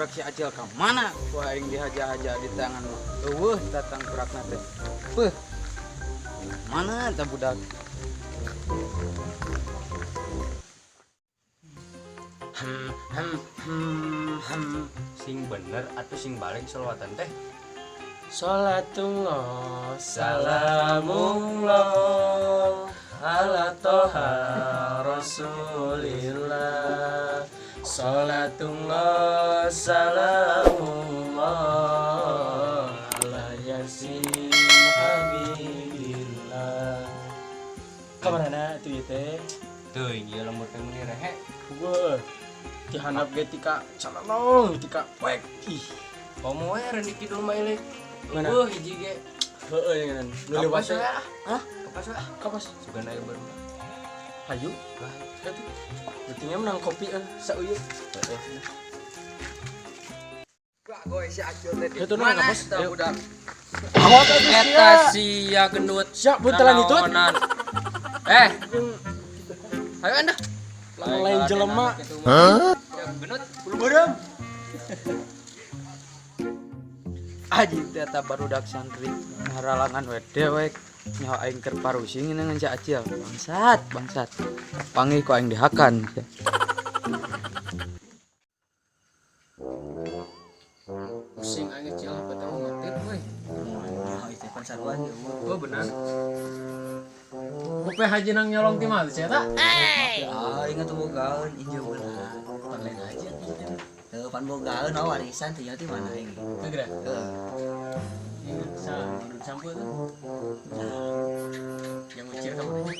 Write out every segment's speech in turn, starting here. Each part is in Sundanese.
Tangkurak si Acil ka mana? Ku aing dihaja-haja di tangan mah. Eueuh eta tangkurakna teh. Peuh. Mana eta budak? Hmm, hmm, hmm, hmm. Sing bener atau sing balik selawatan teh? Salatullah salamullah ala toha rasulillah. Salatullah salamullah ala yasin habibillah. Kamarana tuh ieu teh? Teuing ieu lembur teh meuni rehe. Gua ti handap ge tika calalong tika poek ih. Komo we rendi kidul mah ilik. Mana? Eueuh hiji ge. Heeh ngeun. Nu lewat Kapas teh. we ah. Hah? Kapas we ah. Kapas. Sugan aya baru. Hayu. Atuh. Berarti menang kopi sauyeuh. Heeh. Bagoy si Acil teh. Ya, tuh, Mana kapas. eta Ayo. budak? Awak atuh Eta sia gendut. Siap buntelan itu. Nanaonan. Eh. Ayo anda. Lain jelema. Hah? Gendut. Bulu beureum. Anjing teh eta barudak santri ngaralangan we dewek. Nyaho aing keur parusing ngan si Acil. Bangsat, bangsat. Panggih ku aing dihakan. Pusing aing cil apa teh mati euy. Oh, itu pan sarua ge. Oh benar. Kope haji nang nyolong ti mah sia ta? Ah, ingat tuh bogaeun injeu belah. Pan lain haji atuh teh. Heuh, pan bogaeun oh warisan teh nya ti mana aing. Teu geura. Heuh. Ingat sa duduk sampo tuh. Yang ucir kamu nih.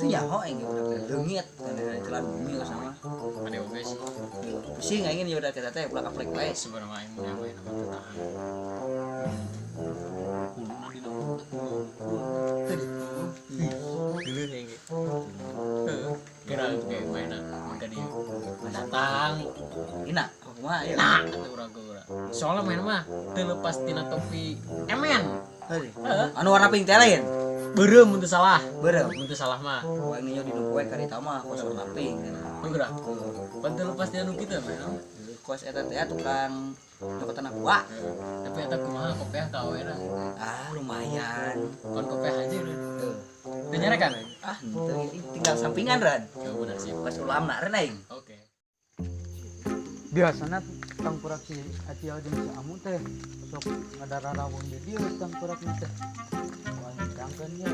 Itu nyaho aing ge budak teh leungit kan dari telan bumi geus sama. Ada oge sih. Pusing aing ieu budak teh ulah kaplek wae. Sebenarnya aing mun nyaho nama teu tahan. Kuluna di dalam. Geuleuh aing ge. Heeh. Kira ge mainna mun ka dieu. Datang. Ina, kumaha ieu? Nah, atuh urang ke urang. Soalnya main mah teu lepas tina topi emen. Heuh. Heeh. Anu warna pink teh lain. Beureum mun teu salah. Beureum. Mun teu salah mah. Wah, ini nyo di nu poe karita mah kos warna pink. Heuh geura. Pan teu lepas tina nu kitu main mah. Kos eta teh tukang nyokotan aqua. Tapi eta kumaha kopiah ka awena. Ah, lumayan. Pan kopiah aja udah. Heuh. Teu nyarekan? Ah, henteu tinggal sampingan ran. Ya benar sih. Pas ulamna ran aing. Oke. Biasana tangkurak si Acil jeung si Amu teh sok ngadararawung di dieu tangkurakna teh. Wah, dangkeun ye.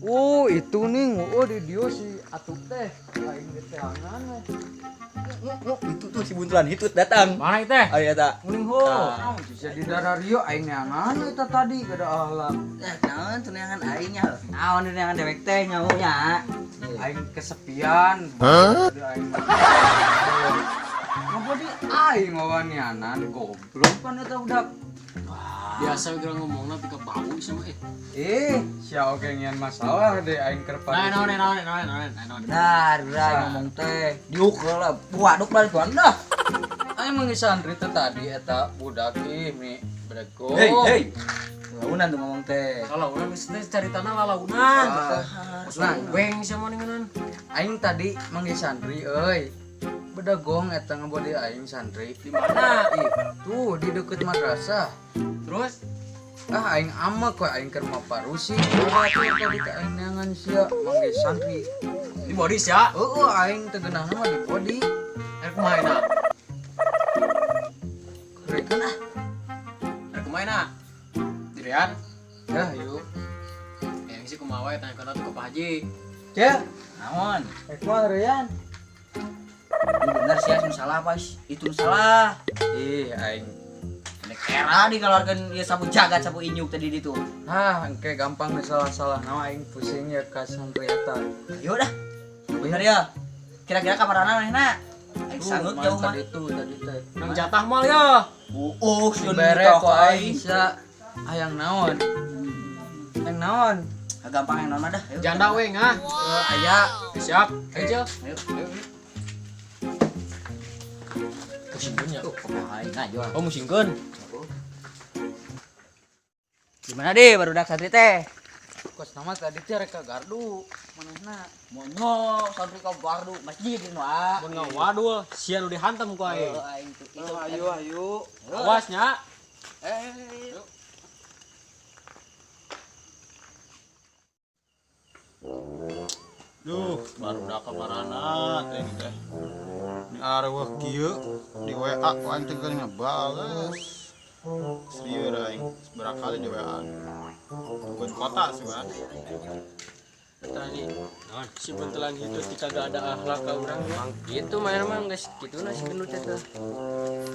Oh, itu nih, oh di dieu si Atu teh aing ge teangan we. Itu tuh si buntulan hitut datang. Mana itu teh? Ayo eta. Muning ho. Naon bisa di darario aing neangan eta tadi kada alam. Eh, naon tuh neangan aing nya. Naon neangan dewek teh nyaho nya. Aing kesepian. Hah? Aing. Ngapa di aing ngawanianan goblok kan eta budak. Biasa geura ngomongna pika bau sama eh. Eh, sia oge ngian masalah deh aing keur Nah, naon naon naon naon naon. Benar, benar ngomong teh. Diuk lah, waduk lah tuan dah. Aing manggih santri teh tadi eta budak ih mi brego. Hei, hei. Launan tuh ngomong teh. Lalaunan geus teh caritana lalaunan. Nah, Weng sama ninganan. aing tadi manggih santri euy. Bedagong eta ngabodi aing santri. Di mana? Ih, tuh di deket madrasah. Terus Ah aing amek we aing keur maparusi. Udah tuh tadi teh aing neangan sia manggih santri. di body sia. Heeh, aing teu geunahna mah di body. Rek kumaha na? Kerekeun ah. Rek kumaha na? Dirian. Dah yuk. Yang sih kumaha wae tanya kana tuh ke Pak Haji. Cek, Naon? rek mah Rian. Ini bener sih nu salah pas. Itu nu salah. Ih, aing. Nek era dikeluarkeun ieu sapu jagat sapu inyuk tadi ditu. Hah, engke gampang nu salah-salah nama aing pusing ya ka santri eta. Ayo dah. Bener ya. Kira-kira kamarana manehna? Aing sanggup jauh mah. Tadi tuh, tadi teh. Nang jatah mal ya. Oh, sieun Bere nikah ku aing aing. sia. Hayang naon? Hayang naon? Gampang yang naon mah dah. Ayo. Janda weng ah. Aya. Siap. Ayo, Cil. Ayo. Ayo. Musingkeun ya. Tuh, kumaha aing ngajual. Oh, musingkeun. Gimana deh barudak santri teh? Kos nama tadi teh rek ka gardu manehna. Monyo santri ka gardu masjid nu ah. Mun ngawadul sia nu dihantam ku aing. Aing tuh. Ayo ayo. Awas nya. Duh, baru dah kamarana teh teh. Ini arwah kieu di WA ku aing teh geuning ngabales. Serius aing, seberapa kali di WA. Bukan kota sih, Bang. Tani, si bentelan itu tika gak ada akhlak ka urang. Mang kitu main mah geus kituna si gendut eta.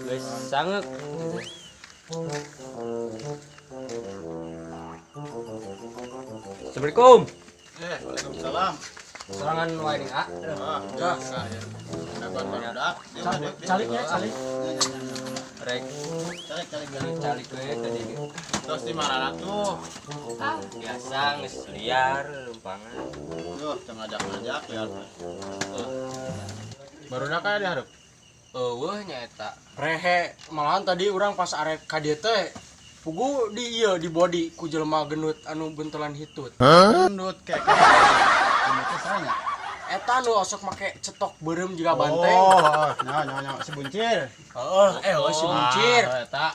Geus sangeuk. Assalamualaikum. Waalaikumsalam. Sorangan wae ning ah. Ah, dah. Dapat barudak. Caliknya, calik. Rek Calik calik we tadi. Terus di mana tuh? Ah, biasa geus liar lumpangan. Duh, teu ngajak-ngajak liar. Barudak aya dihareup. Eueuh nya eta. Rehe, malahan tadi urang pas arek ka dieu teh pugu di ieu di body ku jelema gendut anu bentelan hitut. Gendut kayak gendut teh saha nya? Eta nu osok make cetok beureum jiga banteng. Oh, nyaho nyaho nyaho si buncir. Heeh, si buncir. Ah, eta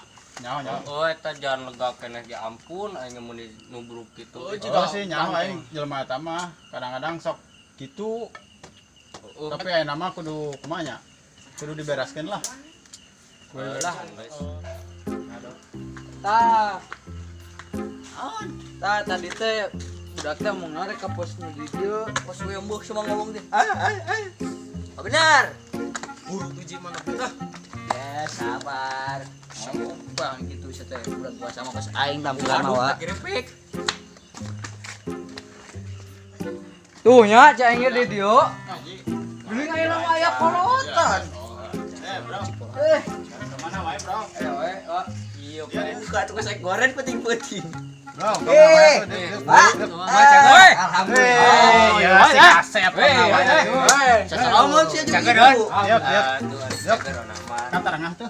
nyaho nyaho. Oh, eta jangan lega keneh ge ampun aing mun nubruk kitu. Oh, Oh sih nyaho aing jelema eta mah kadang-kadang sok kitu. Tapi aya nama kudu kumaha nya? Kudu dibereskeun lah. Lah, tah. Tah tadi teh budak teh mau ngarek ka pos nu di dieu. Pos we embeuh semua ngomong teh. Ah, benar. Buru tuji mana tah. Ya, sabar. Bang gitu sia teh bulan puasa mah kos aing tampilan mah wa. Keripik. Tuh nya cai aing di dieu. Beli ayeuna mah aya kolotan. Bro. Kemana wae, Bro? We, oh. Iya, Buka tuh kasek goreng penting-penting. Bro, Alhamdulillah. Ya, si kasep. Ngomong sih juga gitu. Yuk, yuk. Yuk. Kan tarangah tuh.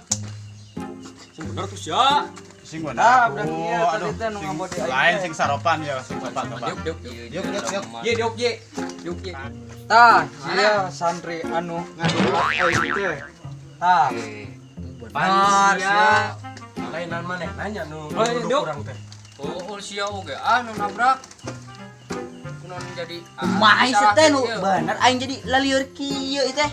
Sing bener tuh sia. Sing bener. Aduh, tadi teh nu ngabodi aing. Lain sing saropan ya, sing sopan sopan. Yuk, yuk, Yuk, yuk, yuk. Ye, yuk, ye. Yuk, ye. Tah, sia santri anu ngaduak aing teh. Tah. Benar sia. Lainan maneh nanya nu Oh, nuduh urang teh. Oh, sia oge ah nu nabrak. Kunaon jadi Kumaha sih teh nu bener aing jadi lalieur kieu teh.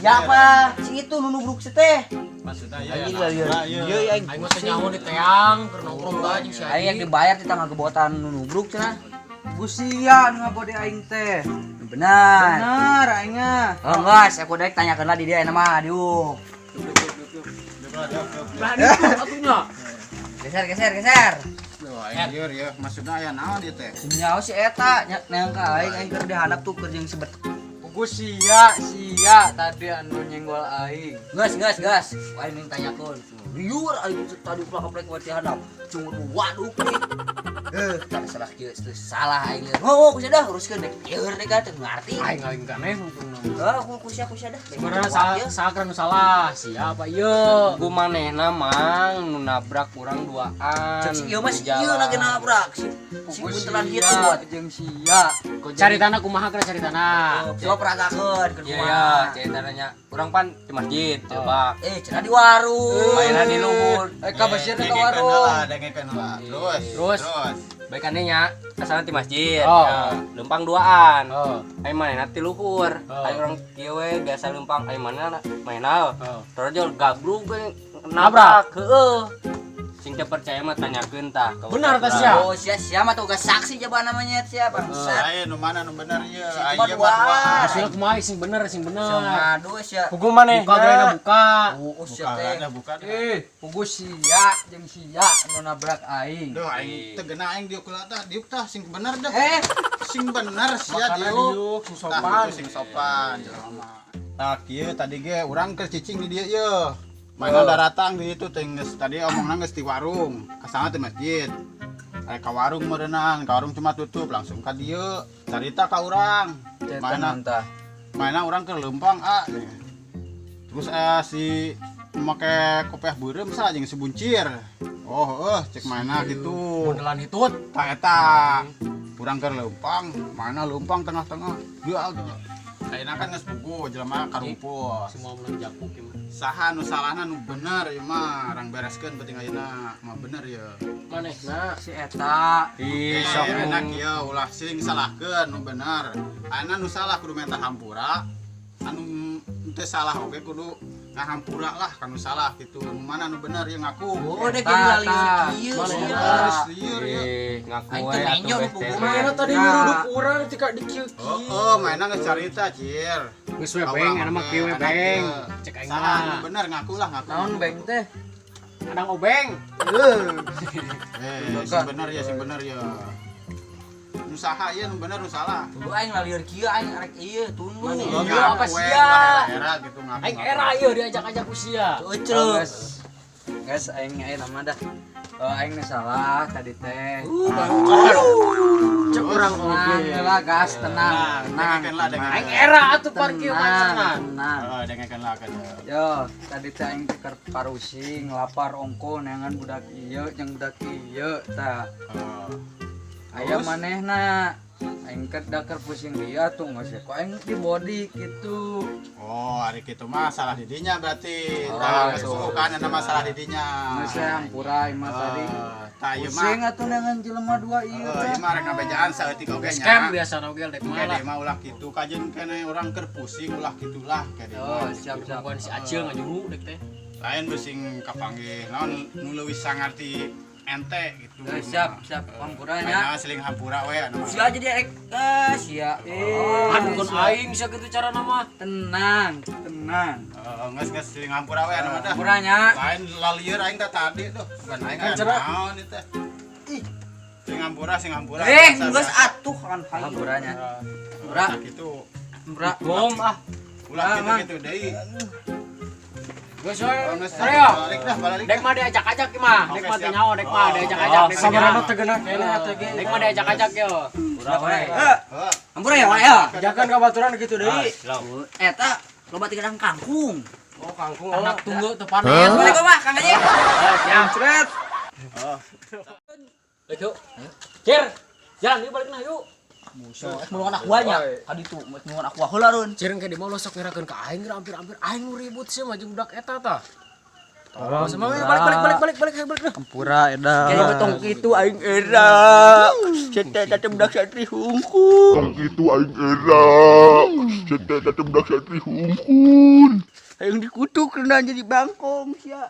Siapa? Sing itu nu nubruk sih teh. Maksudna ya. Anjing lalieur. Ieu aing. Aing mah teh nyaho di teang keur nongkrong bae jeung si Aing yang dibayar ti tanggal gebotan nu nubruk cenah. Busia nu ngabodi aing teh. Benar. Benar aing mah. Oh, enggak, aku daek tanyakeun lah di dia nama diuk. Berani tuh atunya. Geser geser geser. Duh, aing lieur ya. Maksudna aya naon ieu teh? Nyaho si eta nya neang ka aing aing keur dihandap tuh keur jeung sebet. Pugu sia sia tadi anu nyenggol aing. Gas gas gas. Aing ning tanyakeun. Liur aing tadi ulah kaplek wae dihandap. Cungur waduh. Tak salah kieu salah aing. Oh, ku sia dah uruskeun dek. Lieur dek teu ngarti. Aing aing kaneh untungna. Heuh, ku sia ku sia dah. Sebenarnya salah salah nu salah. Siapa ieu? Ku manehna mang nu nabrak urang duaan. Cek si ieu mah si ieu lagi nabrak. Si buntelan kieu buat jeung sia. Cari tanah kumaha keur cari tanah. Coba peragakeun keur Iya, kumaha. ya, ceritanya urang pan di masjid coba. Cenah di warung. Mainan di luhur. Ka basir ka warung. Dengekeun heula. Terus. Terus. Baikannya nya asalna di masjid. Oh. Lempang duaan. Oh. Aing manehna ti luhur. Aing urang kieu we biasa lempang aing manehna mainal. Terus jol gablug we nabrak. Heeh. Sing teu percaya mah tanyakeun tah. Benar tah sia. Oh, sia sia mah tuh saksi coba namanya sia bangsat. Lain nu mana nu bener ieu? Si Aing cuma ieu mah duaan. Hasilna kumaha sing bener sing bener. Ngadu sia. Hukum maneh. Buka gerena buka. Oh, sia Buka teh. ada buka. Pugu sia jeung sia nu nabrak aing. Duh aing teu geuna aing diuk heula tah, diuk tah sing bener dah. Sing bener sia Makana diuk. diuk sing Tah, sopan. itu sing sopan jelema mah. Tah kieu tadi ge urang keur cicing di dieu ieu. Mainan daratang di ditu teh geus tadi omongna geus di warung, asalna teh masjid. Aya ka warung meureunang, ka warung cuma tutup langsung ka dieu. Carita ka urang. Mainan tah. Mainan urang keur leumpang ah. Terus si Make kopiah beureum salah jeung sebuncir. Oh, heuh, cek mana gitu. Bundelan hitut. Tah eta. Urang keur leumpang, mana leumpang tengah-tengah. Dia ayeuna kan geus puguh jelema karumpul. Semua menang jakuk ieu mah. Saha nu salahna, nu bener ieu mah urang bereskeun, penting ayeuna mah bener ya. Manehna. Si eta. Ih, sok Enak ya, ulah sing salahkeun nu bener. Ayeuna nu salah kudu minta hampura. Anu teu salah oge kudu ngahampura lah kanu salah gitu. Nu mana nu bener ya ngaku. Oh, dek Eta, jadi lali ta. kieu Mana sia. Geus lieur ya. Ih, ngaku Aing we teu atuh nenyo nu beh puguh teh. mah. Mana tadi nyuruduk urang tika di kieu. Oh, oh, mainan geus carita, Cir. Geus we beng, ana mah kieu we beng. Cek aing Salah nu mah. bener ngaku lah, ngaku. Naon beng teh? Adang obeng. Eh, sing bener ya, sing bener ya. Nu saha ieu, nu bener nu salah? Tuh aing lalieur kieu, aing arek ieu tunduk. Oh, Iya, apa ngaku we, sia? ulah era gitu ngaku. Aing era ieu diajak-ajak usia. Tuh Oh, ecrek. Guys. Guys, aing aing nama dah. Oh, aing nu salah tadi teh. Cek urang Tenang oge. lah, gas, tenang, Tenang, tenang. dengekeun lah, dengekeun. Aing era atuh parkir Tenang, macangan. tenang. Heeh, dengekeun lah kan. Yo, tadi teh aing teh keur parusing, lapar ongko neangan budak ieu jeung budak ieu tah. Heeh. Aya Terus? manehna. Aing keur da keur pusing dia tuh geus kok aing di body gitu. Oh, hari kitu mah salah didinya berarti. Oh, Tah, geus itu. puguh kan eta mah salah didinya. Geus we hampura aing mah tadi. Eh, tah ieu mah. Pusing atuh neangan jelema dua ieu Heeh, teh. ieu mah rek ngabejaan saeutik oge nya. Scam biasa oge dek Oke mah lah. deh mah ulah kitu kajen kene urang keur pusing ulah kitulah kene. Oh, siap siap. Gangguan si Acil ngajuru dek teh. Lain pusing kapanggih naon nu leuwih sangarti ente gitu. Eh, siap siap hampura nya. Nya seling hampura we anu mah. Sia jadi arek eh sia. Eh, Aduh kan aing sia kitu carana mah. Tenang, tenang. Heeh, geus geus seling hampura we anu mah dah. Hampura nya. Lain lalieur aing teh tadi tuh. Bukan aing Kan aya cenah. naon ieu teh. Ih. Sing hampura, sing hampura. Eh, Biasa, geus biasa. atuh kan hayu. Hampura nya. Hampura. Tah kitu. Hampura. Bom ah. Ulah Ah, kitu Mang. kitu deui. Geus we. Oh, geus Ayo. balik dah, balik. Dek mah diajak-ajak ieu mah. Dek Oke, mah teu siap. nyaho, dek mah Oh, diajak-ajak. Dek mah sabarana nyaho. teu geunah keneh atuh ge. Dek mah diajak-ajak yo. Hampura we. Eh, Heeh. hampura ya, Wak ya. Ajakan ka baturan kitu deui. Eta loba tiga kangkung. Oh, kangkung. Anak tunggu teu panen. Assalamualaikum, Pak, Kang Haji. Siap. Cret. Balik yuk. Cir, jalan yuk balik nah yuk. Musuh, mulungan aqua nya. Kadi tuh mulungan aqua heula reun. Cir engke di mah lo sok ngerakeun ka aing geura hampir-hampir aing nu ribut sih mah jeung budak eta tah. Oh, sama we balik balik balik balik balik balik. Hampura eta. Kayak betong kitu aing era. Cetek teh budak santri hungkul. Tong itu aing era. Cetek teh budak santri hungkul. Aing dikutuk kena jadi bangkong sia.